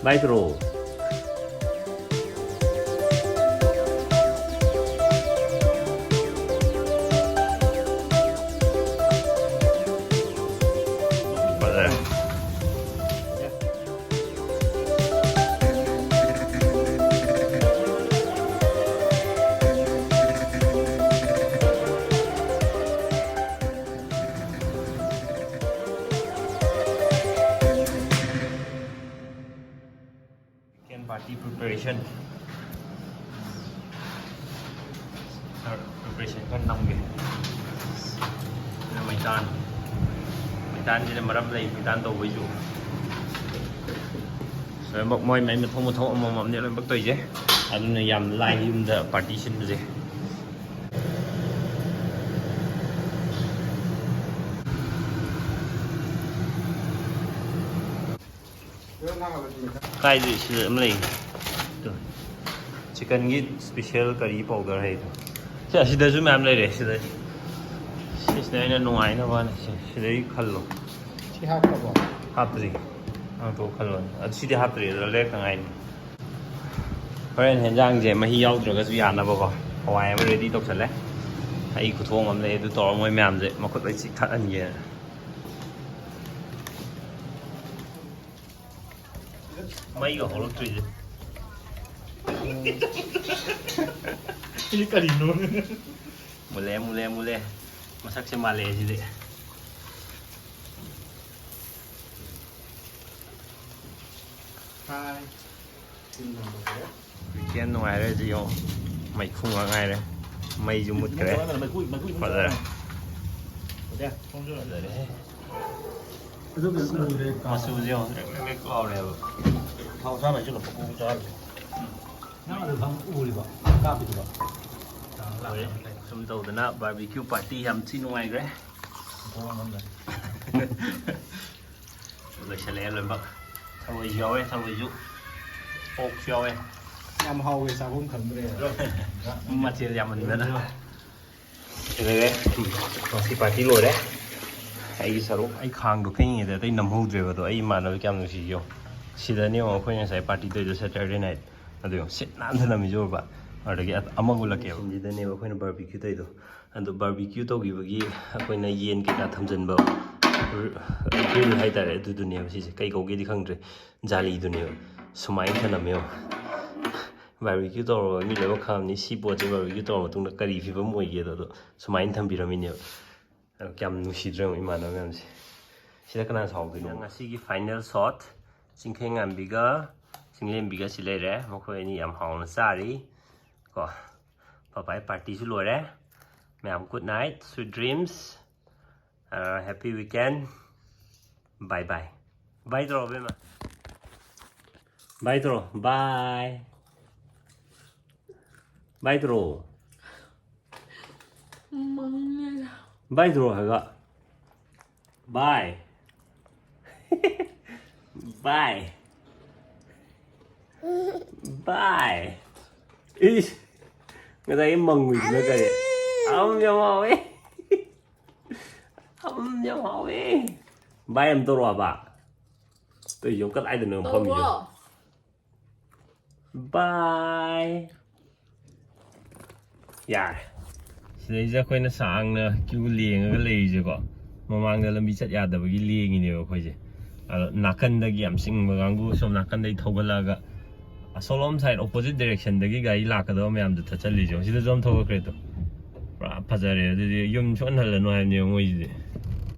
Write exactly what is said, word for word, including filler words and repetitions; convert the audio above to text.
ꯂꯥꯏ ꯇꯧꯔꯣ꯫ ꯐꯖꯔꯦ꯫ Weekend party preparation꯫ Preparation ꯈꯔ ꯅꯝꯒꯦ꯫ ꯁꯤꯅ ꯃꯩꯇꯥꯟ꯫ ꯃꯩꯇꯥꯟꯁꯤꯅ ꯃꯔꯝ ꯂꯩ, ꯃꯩꯇꯥꯟ ꯇꯧꯕꯩꯁꯨ꯫ ꯂꯣꯏꯅꯃꯛ ꯃꯣꯏ ꯃꯩ ꯃꯊꯧ ꯃꯊꯧ ꯑꯃꯃꯝꯅꯦ ꯂꯣꯏꯅꯃꯛ ꯇꯧꯔꯤꯁꯦ꯫ ꯑꯗꯨꯅ ꯌꯥꯝ ꯂꯥꯏ ꯌꯨꯝꯗ party ꯁꯤꯟꯕꯁꯦ꯫ ꯀꯥꯏꯗ ꯁꯤꯗ ꯑꯃ ꯂꯩ꯫ ꯇꯨ꯫ Chickenꯒꯤ special curry powder ꯍꯥꯏꯗꯣ꯫ ꯁꯤ ꯑꯁꯤꯗꯁꯨ ꯃꯌꯥꯝ ꯂꯩꯔꯦ ꯁꯤꯗ꯫ ꯁꯤꯁꯤꯅ ꯑꯩꯅ ꯅꯨꯡꯉꯥꯏꯅꯕꯅ ꯁꯤ-, ꯁꯤꯗꯩ ꯈꯜꯂꯣ꯫ ꯁꯤ ꯍꯥꯞꯈ꯭ꯔꯕꯣ? ꯍꯥꯞꯇ꯭ꯔꯤ꯫ ꯍꯥꯞꯄꯣ ꯈꯜꯂꯣ꯫ ꯑꯗꯨ ꯁꯤꯗꯤ ꯍꯥꯞꯇ꯭ꯔꯤ, ꯑꯗꯨ ꯂꯩꯔꯛꯇ ꯉꯥꯏꯅꯤ꯫ ꯍꯣꯔꯦꯟ ꯍꯦꯟꯖꯥꯡꯁꯦ ꯃꯍꯤ ꯌꯥꯎꯗ꯭ꯔꯒꯁꯨ ꯌꯥꯅꯕꯀꯣ꯫ ꯍꯋꯥꯏ ꯑꯃ ready ꯇꯧꯁꯜꯂꯦ꯫ ꯑꯩ ꯈꯨꯊꯣꯡ ꯑꯃ ꯂꯩ, ꯑꯗꯨ ꯇꯧꯔꯒ ꯃꯣꯏ ꯃꯌꯥꯝꯁꯦ ꯃꯈꯨꯠ ꯂꯣꯏ ꯆꯤꯛꯊꯠꯍꯟꯒꯦꯅ꯫ ꯃꯩꯒ ꯍꯧꯔꯛꯇ꯭ꯔꯤꯁꯦ꯫ ꯁꯤ ꯀꯔꯤꯅꯣ? ꯃꯨꯜꯂꯦ, ꯃꯨꯜꯂꯦ, ꯃꯨꯜꯂꯦ꯫ ꯃꯁꯛꯁꯦ ꯃꯥꯜꯂꯛꯑꯦ ꯁꯤꯗꯤ꯫ ꯍꯥꯏ꯫ Weekend ꯅꯨꯡꯉꯥꯏꯔꯦ ꯍꯧꯖꯤꯛ ꯌꯦꯡꯉꯣ꯫ ꯃꯩꯈꯨ ꯉꯥꯛ ꯉꯥꯏꯔꯦ꯫ ꯃꯩꯁꯨ ꯃꯨꯠꯈ꯭ꯔꯦ꯫ ꯃꯩꯈꯨ, ꯃꯩꯈꯨ ꯐꯖꯔꯦ꯫ ꯐꯖꯔꯦ꯫ ꯐꯖꯔꯦ꯫ ꯑꯗꯨ ꯀꯩꯅꯣ ꯇꯧꯔꯦ꯫ ꯃꯆꯨꯁꯦ ꯌꯦꯡꯉꯣ, ꯂꯦꯛ ꯂꯦꯛ ꯂꯥꯎꯔꯦꯕ꯫ ꯊꯥꯎ ꯑꯁꯥꯕ ꯍꯩꯖꯤꯜꯂꯣ, ꯄꯀꯧ ꯆꯥꯔꯁꯦ꯫ ꯅꯪ ꯑꯗꯨ ꯈꯪ ꯎꯔꯤꯕ? ꯀꯥꯞꯄꯤꯗꯨꯕ? ꯂꯣꯏꯔꯦ꯫ ꯁꯨꯝ ꯇꯧꯗꯅ barbecue party ꯌꯥꯝ ꯊꯤ ꯅꯨꯡꯉꯥꯏꯈ꯭ꯔꯦ꯫ ꯂꯣꯏꯁꯤꯜꯂꯛꯑꯦ ꯂꯣꯏꯅꯃꯛ꯫ ꯊꯔꯣꯏꯁꯨ ꯌꯥꯎꯋꯦ, ꯊꯔꯣꯏꯁꯨ꯫ ꯑꯣꯛꯁꯨ ꯌꯥꯎꯋꯦ꯫ ꯌꯥꯝ ꯍꯥꯎꯋꯦ, ꯆꯥꯐꯝ ꯈꯪꯗ꯭ꯔꯦ꯫ ꯃꯊꯦꯜ ꯌꯥꯝꯃꯟꯗꯅ꯫ ꯂꯣꯏꯔꯦ꯫ ꯉꯁꯤ party ꯂꯣꯏꯔꯦ꯫ ꯑꯩꯒꯤ ꯁꯔꯨꯛ꯫ ꯑꯩ ꯈꯥꯡꯗꯣ ꯐꯦꯡꯉꯤꯉꯩꯗ ꯑꯇꯩ ꯅꯝꯍꯧꯗ꯭ꯔꯦꯕ ꯑꯗꯣ꯫ ꯑꯩ ꯏꯃꯥꯟꯅꯕ ꯀꯌꯥꯝ ꯅꯨꯡꯁꯤꯒꯦ ꯌꯦꯡꯉꯣ꯫ ꯁꯤꯗꯅꯦ ꯑꯩꯈꯣꯏꯅ ꯉꯁꯥꯏ ꯄꯥꯔꯇꯤ ꯇꯧꯔꯤꯗꯣ, ꯁꯦꯇꯔꯗꯦ ꯅꯥꯏꯠ꯫ ꯑꯗꯨ ꯌꯦꯡꯉꯣ, ꯁꯤꯠ ꯅꯥꯟꯅ ꯊꯝꯂꯝꯃꯤꯁꯦ ꯎꯔꯕ? ꯑꯗꯨꯗꯒꯤ ꯑꯃ ꯎꯠꯂꯛꯀꯦꯕ꯫ ꯁꯤꯗꯅꯦꯕ ꯑꯩꯈꯣꯏꯅ ꯕꯥꯔꯕꯤꯀ꯭ꯌꯨ ꯇꯧꯔꯤꯗꯣ꯫ ꯑꯗꯣ ꯕꯥꯔꯕꯤꯀ꯭ꯌꯨ ꯇꯧꯈꯤꯕꯒꯤ ꯑꯩꯈꯣꯏꯅ ꯌꯦꯟ ꯀꯩꯀꯥ ꯊꯝꯖꯤꯟꯕ ꯒ꯭ꯔꯤꯜ ꯍꯥꯏꯇꯥꯔꯦ, ꯑꯗꯨꯗꯨꯅꯦꯕ ꯁꯤꯁꯦ꯫ ꯀꯩ ꯀꯧꯒꯦꯗꯤ ꯈꯪꯗ꯭ꯔꯦ, ꯖꯥꯂꯤꯗꯨꯅꯦꯕ꯫ ꯁꯨꯃꯥꯏꯅ ꯊꯝꯂꯝꯃꯦꯕ꯫ ꯕꯥꯔꯕꯤꯀ꯭ꯌꯨ ꯇꯧꯔꯒ ꯃꯤ ꯂꯣꯏꯅꯃꯛ ꯈꯪꯉꯝꯅꯤ ꯁꯤ ꯄꯣꯠꯁꯦ ꯕꯥꯔꯕꯤꯀ꯭ꯌꯨ ꯇꯧꯔ ꯃꯇꯨꯡꯗ ꯀꯔꯤ ꯐꯤꯕꯝ ꯑꯣꯏꯒꯦꯗꯣ꯫ ꯑꯗꯣ ꯁꯨꯃꯥꯏꯅ ꯊꯝꯕꯤꯔꯝꯃꯤꯅꯦꯕ꯫ ꯑꯗꯣ ꯀꯌꯥꯝ ꯅꯨꯡꯁꯤꯗ꯭ꯔꯣ ꯌꯦꯡꯉꯣ ꯏꯃꯥꯟꯅꯕ ꯃꯌꯥꯝꯁꯦ꯫ ꯁꯤꯗ ꯀꯅꯥ ꯁꯥꯎꯗꯣꯏꯅꯣ? ꯉꯁꯤꯒꯤ ꯐꯥꯏꯅꯦꯜ ꯁꯣꯠ, ꯆꯤꯡꯈꯩꯉꯥꯟꯕꯤꯒ ꯆꯤꯡꯂꯦꯝꯕꯤꯒ ꯁꯤ ꯂꯩꯔꯦ꯫ ꯃꯈꯣꯏ ꯑꯅꯤ ꯌꯥꯝ ꯍꯥꯎꯅ ꯆꯥꯔꯤ ꯀꯣ꯫ ꯄꯄꯥꯏ ꯄꯥꯔꯇꯤꯁꯨ ꯂꯣꯏꯔꯦ꯫ ꯃꯌꯥꯝ good night, sweet dreams, uh, happy weekend, bye bye꯫ ꯕꯥꯏ ꯇꯧꯔꯣ ꯑꯕꯦꯝꯃ, ꯕꯥꯏ ꯇꯧꯔꯣ, ꯕꯥꯏ꯫ ꯕꯥꯏ ꯇꯧꯔꯣ꯫ ꯃꯪꯉꯦꯗ꯫ ꯕꯥꯏ ꯇꯧꯔꯣ ꯍꯥꯏꯕ꯫ ꯕꯥꯏ꯫ ꯕꯥꯏ꯫ ꯕꯥꯏ꯫ ꯏꯁ꯫ ꯉꯁꯥꯏꯒꯤ ꯃꯪꯉꯨꯏꯗꯨꯅ ꯀꯔꯤ? ꯑꯝ ꯌꯥꯝ ꯍꯥꯎꯋꯦ꯫ ꯑꯝ ꯌꯥꯝ ꯍꯥꯎꯋꯦ꯫ ꯕꯥꯏ ꯑꯝ ꯇꯧꯔꯛꯑꯣꯕ꯫ ꯇꯧꯏꯁꯦ ꯀꯗꯥꯏꯗꯅꯣ ꯐꯝꯃꯤꯁꯦ? ꯇꯧꯔꯣ꯫ ꯕꯥꯏ꯫ ꯌꯥꯔꯦ꯫ ꯁꯤꯗꯩꯁꯤꯗ ꯑꯩꯈꯣꯏꯅ ꯁꯥꯡꯅ ꯀ꯭ꯌꯨ ꯂꯦꯡꯉꯒ ꯂꯩꯔꯤꯁꯦꯀꯣ, ꯃꯃꯥꯡꯗ ꯂꯝꯕꯤ ꯆꯠ ꯌꯥꯗꯕꯒꯤ ꯂꯦꯡꯉꯤꯅꯦꯕ ꯑꯩꯈꯣꯏꯁꯦ꯫ ꯑꯗꯣ ꯅꯥꯀꯟꯗꯒꯤ ꯌꯥꯝ ꯁꯤꯡꯕ ꯀꯥꯡꯕꯨ ꯁꯣꯝ ꯅꯥꯀꯟꯗꯒꯤ ꯊꯧꯒꯠꯂꯛꯑꯒ ꯑꯁꯣꯝꯂꯣꯝ ꯁꯥꯏꯠ ꯑꯣꯄꯣꯖꯤꯠ ꯗꯥꯏꯔꯦꯛꯁꯟꯗꯒꯤ ꯒꯥꯔꯤ ꯂꯥꯛꯀꯗꯕ ꯃꯌꯥꯝꯗꯣ ꯊꯠꯆꯜꯂꯤꯁꯦ꯫ ꯁꯤꯗꯁꯨ ꯑꯃ ꯊꯧꯒꯠꯈ꯭ꯔꯦ ꯇꯣ꯫ ꯄꯨꯔꯥ ꯐꯖꯔꯦ꯫ ꯑꯗꯨꯗꯤ ꯌꯨꯝ ꯁꯣꯛꯍꯟꯍꯜꯂꯅꯨ ꯍꯥꯏꯕꯅꯦꯕ ꯃꯣꯏꯁꯤꯗꯤ꯫